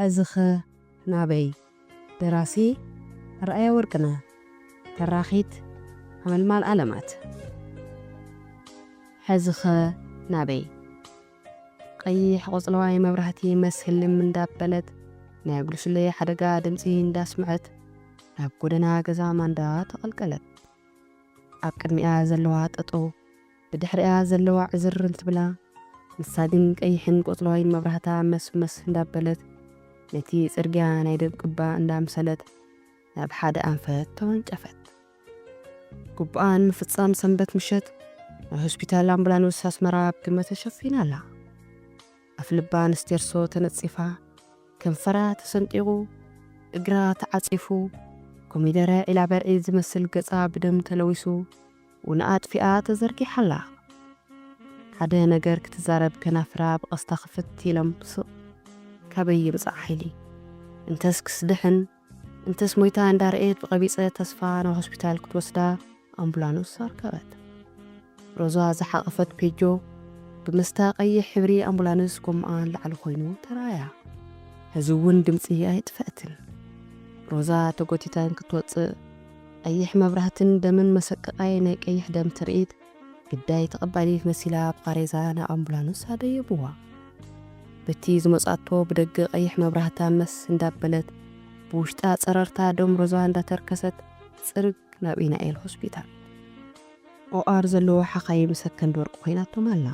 ሕዚኸ ናበይ? ደራሲ ኣርኣያ ወርቅነህ። ተራኺት ሓመልማል ኣለማት። ሕዚኸ ናበይ? ቀይሕ ቆጽለዋይ መብራህቲ መስህልም እንዳበለት፣ ናይ ጉስለይ ሓደጋ ድምጺ እንዳስምዐት፣ ናብ ጎደና ገዛ ማንዳ ተቐልቀለት። ኣብ ቅድሚኣ ዘለዋ ጠጠው፣ ብድሕሪኣ ዘለዋ ዕዝር እንትብላ፣ ንሳ ግን ቀይሕን ቆጽለዋይን መብራህታ መስ መስ እንዳበለት፣ ነቲ ጽርግያ ናይ ደብቅባ እንዳምሰለት፣ ናብ ሓደ ኣንፈት ተወንጨፈት። ግቡኣን ምፍጻም ሰንበት ምሸት፣ ናይ ሆስፒታል ኣምቡላንስ ኣስመራ ኣብ ግመ ተሸፊና ኣላ። ኣፍ ልባ ንስቴርሶ ተነጺፋ፣ ከንፈራ ተሰንጢቑ፣ እግራ ተዓጺፉ፣ ኮሚደረ ዒላ በርዒ ዝመስል ገጻ ብደም ተለዊሱ፣ ውንኣ ኣጥፊኣ ተዘርጊሓ ኣላ። ሓደ ነገር ክትዛረብ ከናፍራ ብቐስታ ክፍት ኢሎም ስቕ። ካበይ ይምጻእ ሓይሊ? እንተስ ክስድሕን፣ እንተስ ሞይታ እንዳረኤት ብቐቢጸ ተስፋ ናብ ሆስፒታል ክትወስዳ ኣምቡላንስ ኣርከበት። ሮዛ ዝሓቐፈት ፔጆ ብመስታ ቀይሕ ሕብሪ ኣምቡላንስ ጎማኣ ንላዕሊ ኮይኑ ተራእያ። ሕዚ እውን ድምጺ ኣየጥፈአትን። ሮዛ ተጎቲታን ክትወጽእ፣ ቀይሕ መብራህትን ደምን መሰቀቓይ ናይ ቀይሕ ደም ትርኢት ግዳይ ተቐባሊት መሲላ ብቓሬዛ ናብ ኣምቡላንስ ኣደየብዋ። በቲ ዝመጻቶ ብደገ ቀይሕ መብራህታ መስ እንዳበለት፣ ብውሽጣ ጸረርታ ደም ሮዛ እንዳተርከሰት ጽርግ ናብ ኢናኤል ሆስፒታል። ኦኣር ዘለዎ ሓኻይም ሰከንድ ወርቂ ኮይናቶም ኣላ።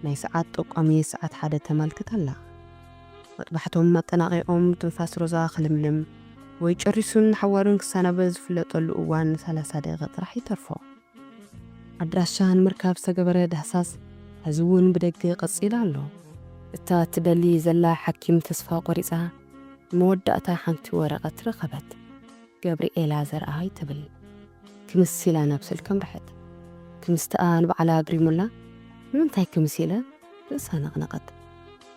ናይ ሰዓት ጠቋሚ ሰዓት ሓደ ተማልክት ኣላ። መጥባሕቶም ኣጠናቒቖም ትንፋስ ሮዛ ክልምልም ወይ ጨሪሱን ሓዋሩን ክሰናበ ዝፍለጠሉ እዋን ሰላሳ ደቂቕ ጥራሕ ይተርፎ። ኣድራሻ ንምርካብ ዝተገበረ ዳህሳስ ሕዚ እውን ብደገ ቀጺሉ ኣሎ። እታ ትደሊ ዘላ ሓኪም ተስፋ ቆሪጻ፣ ንመወዳእታ ሓንቲ ወረቐት ረኸበት። ገብርኤላ ዘርኣይ ትብል። ክምስ ኢላ ናብ ስልኪ ኣምርሐት። ክምስትኣ ንባዕላ ኣግሪሙላ፣ ንምንታይ ክምስ ኢለ? ርእሳ ነቕነቐት።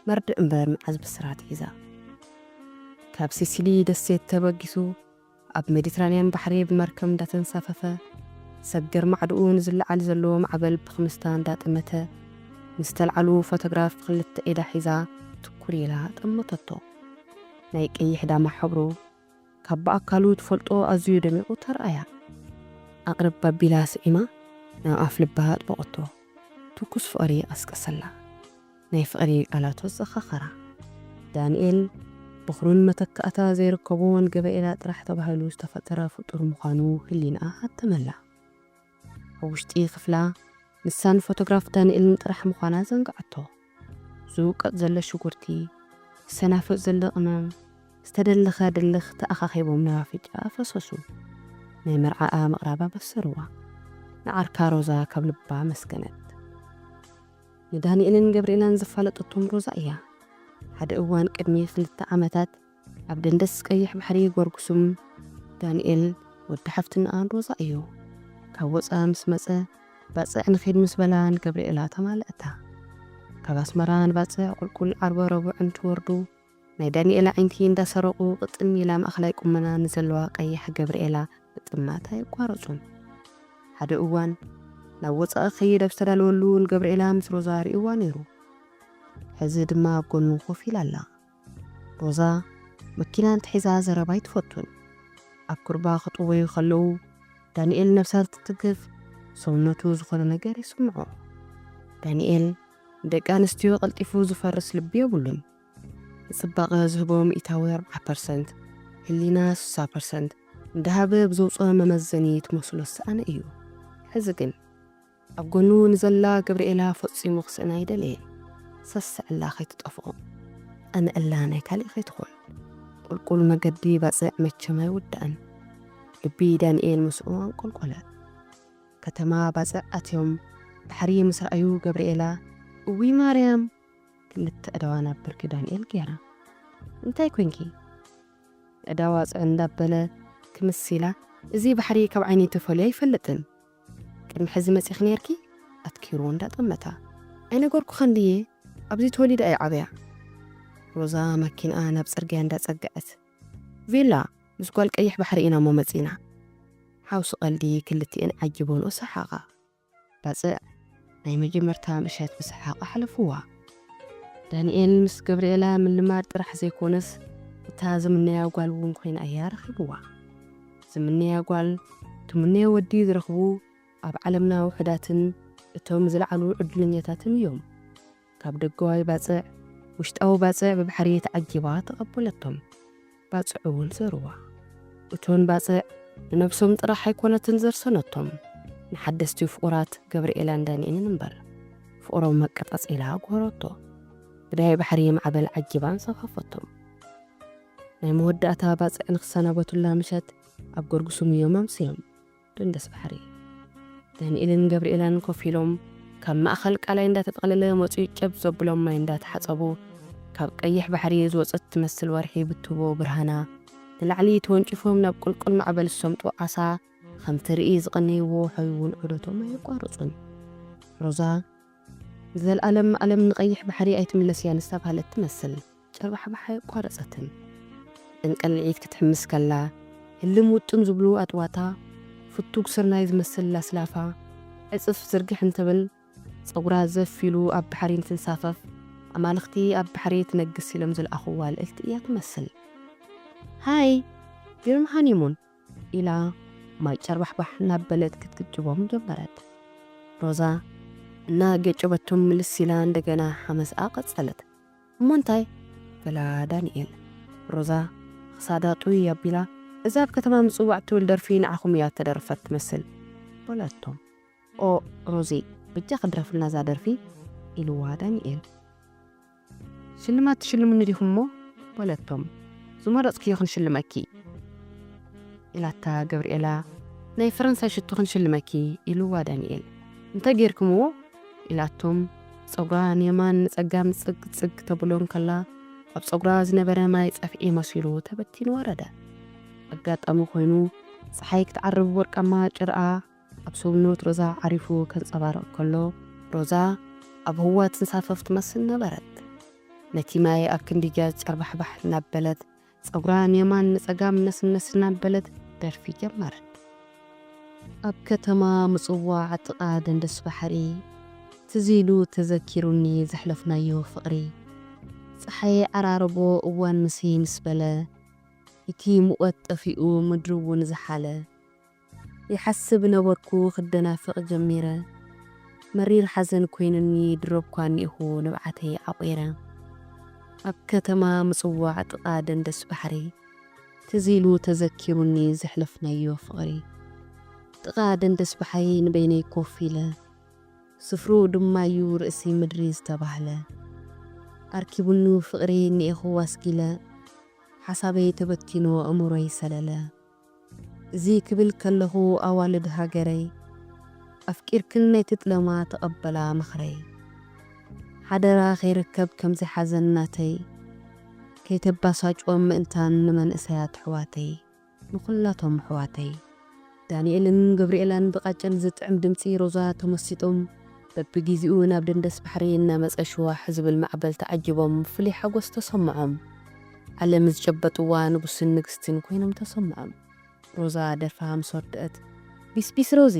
መርድእ እምበር መዓዝ ብስራት ሒዛ። ካብ ሲሲሊ ደሴት ተበጊሱ ኣብ ሜዲትራንያን ባሕሪ ብመርከብ እንዳተንሳፈፈ፣ ሰገር ማዕድኡ ንዝለዓል ዘሎ ማዕበል ብኽምስታ እንዳጠመተ፣ ምስ ተልዓሉ ፎቶግራፍ ብኽልተ ኢዳ ሒዛ ትኩር ኢላ ጠመተቶ። ናይ ቀይሕ ዳማ ሕብሩ ካብ ብኣካሉ ትፈልጦ ኣዝዩ ደሚቑ ተራእያ። ኣቕርብ ኣቢላ ስዒማ ናብ ኣፍ ልባ ኣጥበቐቶ። ትኩስ ፍቕሪ ቀስቀሰላ። ናይ ፍቕሪ ቃላቱ ዘኻኸራ። ዳንኤል ብኽሩን መተካእታ ዘይርከቦን ገበኤላ ጥራሕ ተባሂሉ ዝተፈጠረ ፍጡር ምዃኑ ህሊናኣ ኣተመላ። ኣብ ውሽጢ ክፍላ ንሳን ፎቶግራፍ ዳንኤልን ጥራሕ ምዃና ዘንግዓቶ። ዝውቀጥ ዘሎ ሽጉርቲ፣ ዝሰናፍጥ ዘሎ ቅመም፣ ዝተደለኸ ድልኽ ተኣኻኺቦም ናብ ኣፍንጫኣ ፈሰሱ። ናይ መርዓኣ ምቕራብ ኣበሰርዋ። ንዓርካ ሮዛ ካብ ልባ ኣመስገነት። ንዳንኤልን ገብርኤላን ዘፋለጠቶም ሮዛ እያ። ሓደ እዋን ቅድሚ ክልተ ዓመታት ኣብ ደንደስ ቀይሕ ባሕሪ ጎርጉሱም ዳንኤል ወዲ ሓፍትንኣን ሮዛ እዩ። ካብ ወፃ ምስ መፀ ባፅዕ ንኺድ ምስ በላ ንገብርኤላ ተማልአታ። ካብ ኣስመራ ንባፅዕ ቁልቁል ዓርበ ረቡዕ እንትወርዱ ናይ ዳንኤል ኣዒንቲ እንዳሰረቑ ቅጥን ኢላ ማእኸላይ ቁመና ንዘለዋ ቀያሕ ገብርኤላ ምጥማት ኣየቋረፁን። ሓደ እዋን ናብ ወፃኢ ክኸይድ ኣብ ዝተዳለወሉ ንገብርኤላ ምስ ሮዛ ርእይዋ ነይሩ። ሕዚ ድማ ኣብ ጎኑ ኮፍ ኢላ ኣላ። ሮዛ መኪና እንተሒዛ ዘረባ ኣይትፈቱን። ኣብ ኩርባ ክጥወዩ ከለዉ ዳንኤል ነብሳ እንትትንክፍ ሰውነቱ ዝኾነ ነገር ይስምዖ። ዳንኤል ንደቂ ኣንስትዮ ቀልጢፉ ዝፈርስ ልቢ የብሉን። ንጽባቐ ዝህቦ ሚእታዊ ኣርብዓ ፐርሰንት፣ ህሊና ስሳ ፐርሰንት እንዳሃበ ብዘውጽኦ መመዘኒ ትመስሎ ዝሰኣነ እዩ። ሕዚ ግን ኣብ ጎኑ ንዘላ ገብርኤላ ፈጺሙ ክስእና ኣይደለየን። ሰስዐላ ከይትጠፍኦ፣ ቀንዐላ ናይ ካሊእ ከይትኾን። ቁልቁል መገዲ ባጽዕ መቸም ኣይውዳእን። ልቢ ዳንኤል ምስኡ ኣንቆልቆለ። ከተማ ባጽዕ ኣትዮም ባሕሪ ምስ ረኣዩ ገብርኤላ፣ እውይ ማርያም! ክልተ ኣእዳዋ ናብ ብርኪ ዳንኤል ገይራ፣ እንታይ ኮንኪ? ኣእዳዋ ጽዕ እንዳበለ ክምስ ኢላ፣ እዚ ባሕሪ ካብ ዓይነይ ተፈልዩ ኣይፈልጥን። ቅድሚ ሕዚ መጺኺ ነይርኪ? ኣትኪሩ እንዳጠመታ፣ ኣይነገርኩኻን ድየ? ኣብዚ ተወሊዳ እየ ዓብያ። ሮዛ ማኪንኣ ናብ ጽርግያ እንዳጸግዐት፣ ቪላ ምስ ጓል ቀይሕ ባሕሪ ኢና እሞ መጺና። ሓውሲ ቀልዲ ክልቲኤን ዓጂቦንኦ ሰሓቓ። ባጽዕ ናይ መጀመርታ ምሸት ብሰሓቕ ኣሕለፍዋ። ዳንኤል ምስ ገብርኤላ ምልማድ ጥራሕ ዘይኮነስ፣ እታ ዝምነያ ጓል እውን ኮይና እያ ረኺብዋ። ዝምነያ ጓል፣ ትምነዮ ወዲ ዝረኽቡ ኣብ ዓለምና ውሑዳትን እቶም ዝለዓሉ ዕድለኛታትን እዮም። ካብ ደገዋይ ባጽዕ፣ ውሽጣዊ ባጽዕ ብባሕሪ ተዓጊባ ተቐበለቶም። ባጽዕ እውን ዘርዋ። እቶን ባጽዕ ንነብሶም ጥራሕ ኣይኮነትን ዘርሰነቶም፣ ንሓደስቲ ፍቑራት ገብርኤላን ዳንኤልን እምበር። ፍቕሮም መቀጻጸላ ኣጉህረቶ። ግዳይ ባሕሪ ማዕበል ዓጊባ ኣንሳፈፈቶም። ናይ መወዳእታ ባጽዕ ንኽሰናበቱላ ምሸት ኣብ ገርጉሱም እዮም ኣምስዮም። ደንደስ ባሕሪ። ዳንኤልን ገብርኤላን ኮፍ ኢሎም፣ ካብ ማእኸል ቃላይ እንዳተጠቕለለ መፂኡ ጨብ ዘብሎም ማይ እንዳተሓፀቡ፣ ካብ ቀይሕ ባሕሪ ዝወፀት ትመስል ወርሒ ብትህቦ ብርሃና ንላዕሊ ተወንጭፎም ናብ ቁልቁል ማዕበል ዝሰምጡ ዓሳ ከም ትርኢ ዝቐነይዎ ሓዊ እውን ዑደቶም ኣየቋርፁን። ሮዛ፣ ንዘለኣለም ኣለም ንቐይሕ ባሕሪ ኣይትምለስ እያ ንዝተባህለት ትመስል ጨርባሕባሕ ኣየቋረፀትን። እንቀልዒት ክትሕምስ ከላ፣ ህልም ውጥም ዝብሉ ኣጥዋታ፣ ፍቱግ ስርናይ ዝመስል ላስላፋ፣ ዕፅፍ ዝርግሕ እንትብል፣ ፀጉራ ዘፍ ኢሉ ኣብ ባሕሪ እንትንሳፈፍ፣ ኣማልኽቲ ኣብ ባሕሪ ትነግስ ኢሎም ዝለኣኽዋ ልዕልቲ እያ ትመስል። "ሃይ፣ ግርም ሃኒሙን!" ኢላ ማይ ጨርባሕባሕ እናበለት ክትቅጭቦም ጀመረት። ሮዛ እናገጨበቶም ምልስ ኢላ እንደገና ሓመስኣ ቀጸለት። "እሞ እንታይ?" በላ ዳንኤል። ሮዛ ክሳዳ ጥውይ ኣቢላ፣ "እዛ ኣብ ከተማ ምጽዋዕ ትብል ደርፊ ንዓኹም እያ እተደረፈት ትመስል" በለቶም። "ኦ ሮዚ፣ በጃኺ ድረፍልና እዛ ደርፊ" ኢልዋ ዳንኤል። "ሽልማት ትሽልሙኒ ዲኹም እሞ?" በለቶም። "ዝመረጽክዮ ክንሽልመኪ" ኢላታ ገብርኤላ። "ናይ ፈረንሳይ ሽቶ ክንሽልመኪ" ኢልዋ ዳንኤል። "እንታይ ጌርክምዎ?" ኢላቶም። ጸጉራ ንየማን ንጸጋም ጽግ ጽግ ተብሎ እንከላ፣ ኣብ ጸጉራ ዝነበረ ማይ ጸፍዒ መሲሉ ተበቲኑ ወረደ። ኣጋጣሚ ኮይኑ፣ ጸሓይ ክትዓርብ ወርቃማ ጭርኣ ኣብ ሰውነት ሮዛ ዓሪፉ ከንጸባርቕ ከሎ፣ ሮዛ ኣብ ህዋ ትንሳፈፍ ትመስል ነበረት። ነቲ ማይ ኣብ ክንዲ ገጽ ጨርባሕባሕ እናበለት፣ ጸጉራ ንየማን ንጸጋም ነስነስ እናበለት ደርፊ ጀመረት። ኣብ ከተማ ምጽዋዕ ጥቓ ደንደስ ባሕሪ፣ ትዝ ኢሉ ተዘኪሩኒ ዘሕለፍናዮ ፍቕሪ። ጸሓይ ዓራርቦ እዋን ምሲ ምስ በለ፣ እቲ ሙቐት ጠፊኡ ምድሪ እውን ዝሓለ። ይሓስብ ነበርኩ ክደናፍቕ ጀሚረ። መሪር ሓዘን ኮይኑኒ ድረብኳ እኒእኹ ንብዓተይ ዓቑረ። ኣብ ከተማ ምጽዋዕ ጥቓ ደንደስ ባሕሪ፣ ትዝ ኢሉ ተዘኪሩኒ ዘሕለፍናዮ ፍቕሪ። ጥቓ ደንደስ ባሕሪ ንበይነይ ኮፍ ኢለ፣ ስፍርኡ ድማ እዩ ርእሲ ምድሪ ዝተባህለ። ኣርኪቡኒ ፍቕሪ እኒኤኹ ኣስጊለ፣ ሓሳበይ ተበቲኑ ኣእምሮይ ሰለለ። እዚ ክብል ከለኹ ኣዋልድ ሃገረይ፣ ኣፍቂርክን ናይ ትጥለማ ተቐበላ ምኽረይ። ሓደራ ከይርከብ ከምዚ ሓዘን ናተይ፣ ከይተባሳጭዎም ምእንታን ንመንእሰያት ኣሕዋተይ፣ ንኹላቶም ኣሕዋተይ። ዳንኤልን ገብርኤላን ብቃጭል ዝጥዕም ድምጺ ሮዛ ተመሲጦም፣ በብግዜኡ ናብ ደንደስ ባሕሪ እናመጸ ሽዋሕ ዝብል ማዕበል ተዓጂቦም ፍሉይ ሓጎስ ተሰምዖም። ዓለም ዝጨበጥዋ ንጉስን ንግስትን ኮይኖም ተሰምዖም። ሮዛ ደርፋ ምስ ወደአት፣ "ቢስቢስ ሮዚ፣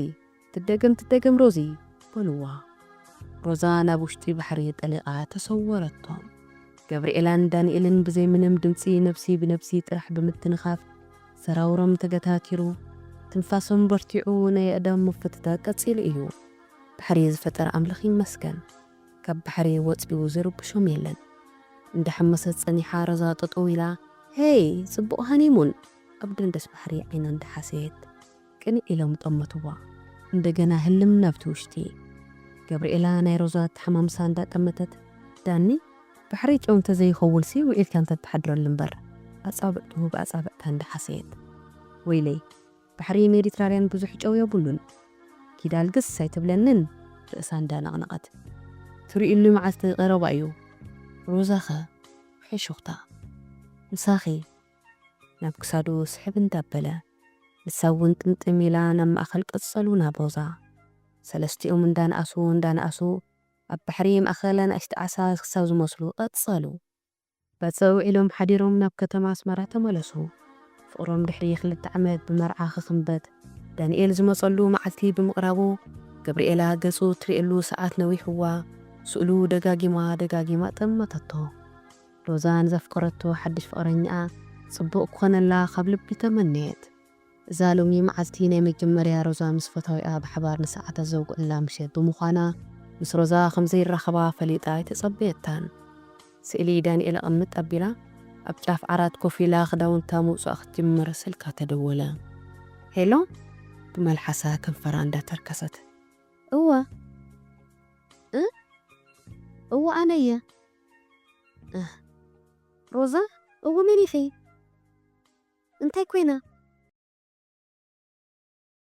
ትደገም ትደገም ሮዚ" በልዋ። ሮዛ ናብ ውሽጢ ባሕሪ ጠሊቓ ተሰወረቶም። ገብርኤላን ዳንኤልን ብዘይ ምንም ድምጺ ነብሲ ብነብሲ ጥራሕ ብምትንኻፍ ሰራውሮም ተገታቲሩ፣ ትንፋሶም በርቲዑ ናይ ኣእዳዎም ምፍትታግ ቀጺሉ እዩ። ባሕሪ ዝፈጠረ ኣምላኽ ይመስገን። ካብ ባሕሪ ወጺኡ ዝርብሾም የለን። እንዳሐመሰት ጸኒሓ ሮዛ ጠጠው ኢላ፣ "ሄይ፣ ጽቡቕ ሃኒሙን!" ኣብ ደንደስ ባሕሪ ዓይና እንዳሓሰየት ቅንዕ ኢሎም ጠመትዋ። እንደገና ህልም ናብቲ ውሽጢ። ገብርኤላ ናይ ሮዛ ኣተሓማምሳ እንዳጠመተት፣ "ዳኒ፣ ባሕሪ ጨው እንተዘይኸውልሲ ውዒልካ እንተትሓድረሉ እምበር" ኣጻብዕቱ ብኣጻብዕታ እንዳሓሰየት። "ወይለይ፣ ባሕሪ ሜዲትራንያን ብዙሕ ጨው የብሉን። ኪዳልግስ ኣይትብለንን?" ርእሳ እንዳነቕነቐት። "ትርእይሉ መዓልቲ ቀረባ እዩ። ሮዛኸ ውሒሹኽታ ምሳኺ?" ናብ ክሳዱ ስሕብ እንዳበለ፣ ንሳ እውን ጥምጥም ኢላ ናብ ማእከል ቀጸሉ ናብ ሮዛ። ሰለስቲኦም እንዳነኣሱ እንዳነኣሱ፣ ኣብ ባሕሪ ማእከል ኣናእሽቲ ዓሳ ክሳብ ዝመስሉ ቀጸሉ። ባጽዕ ውዒሎም ሓዲሮም ናብ ከተማ ኣስመራ ተመለሱ። ፍቕሮም ድሕሪ ክልተ ዓመት ብመርዓ ክኽንበት ዳንኤል ዝመጸሉ መዓልቲ ብምቕራቡ፣ ገብርኤላ ገጹ ትርእየሉ ሰዓት ነዊሕዋ፣ ስእሉ ደጋጊማ ደጋጊማ ጠመተቶ። ሮዛ ንዘፍቀረቶ ሓድሽ ፍቕረኛኣ ጽቡቕ ክኾነላ ካብ ልቢ ተመነየት። እዛ ሎሚ መዓልቲ ናይ መጀመርያ ሮዛ ምስ ፈታዊኣ ብሓባር ንሰዓታት ዘውግዕላ ምሸት ብምዃና፣ ምስ ሮዛ ከም ዘይራኸባ ፈሊጣ ኣይተጸበየታን። ስእሊ ዳንኤል ኣቐምጥ ኣቢላ፣ ኣብ ጫፍ ዓራት ኮፍ ኢላ ክዳውንታ ምውጻእ ክትጅምር ስልካ ተደወለ። ሄሎ? ብመልሓሳ ከንፈራ እንዳተርከሰት። እወ። እ? እወ ኣነ እየ። እህ። ሮዛ? እወ መን ኢኺ? እንታይ ኮይና?